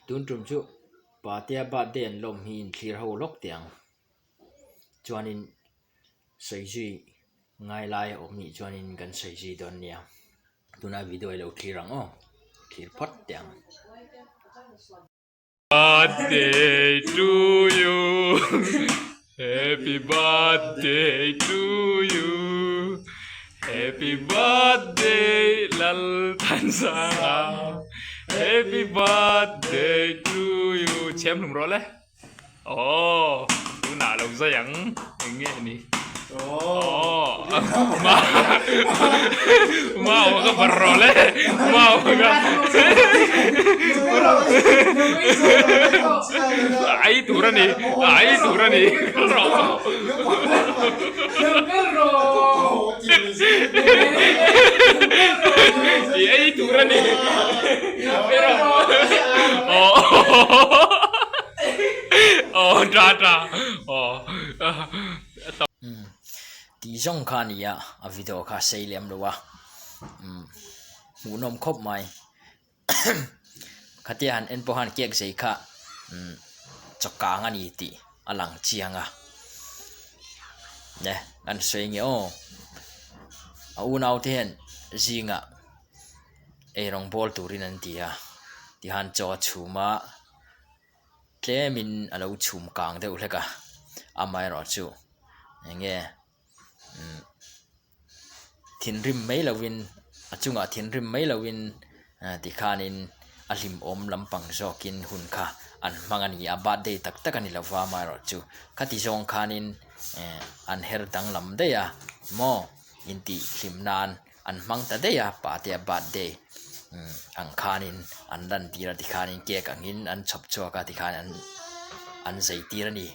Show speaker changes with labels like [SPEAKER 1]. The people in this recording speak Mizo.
[SPEAKER 1] Tun tum chu Patea birthday an lawm hi inthlir ho lawk teh ang. Chuanin sawi zui ngai lai a awm nih chuanin kan sawi zui dawn nia. Tuna video hi lo thlir ang aw, thlir phawt teh ang.
[SPEAKER 2] Birthday to you Happy birthday to you Happy birthday Lalthansanga Happy birthday to you Chhiam hlum rawh le. Aww tunah lo zai ang eng nge ni aww mau ka bar rawh le mau ka ai tur a ni ai tur a ni rawh i ei tur a ni aw tha tha aw
[SPEAKER 1] Umm tih zawng kha a ni a a video kha a sei lem lo a umm hmuhnawm khawp mai khatia han en pawh khan cake zei kha umm chaw kang a ni tih a lang chiang a ne an sawi nge aw a unau te hian zingah eirawng bawl turin an ti a tihian chaw a chhum a tlemin a lo chhum kang deuh hlek a amaherawhchu eng nge umm. Thinrim mai lovin a chungah thinrim mai lovin tikhanin a hlimawm lampang zawkin hun kha an hmang a ni a, birthday tak tak a ni lova amaherawhchu khati zawng khanin an her danglam daih a maw intih hlim nan an hmang ta daih a patea birthday ang khanin an lan tir a tikhanin cake angin an chhawp chhuak a tikhan an an zai tir a ni.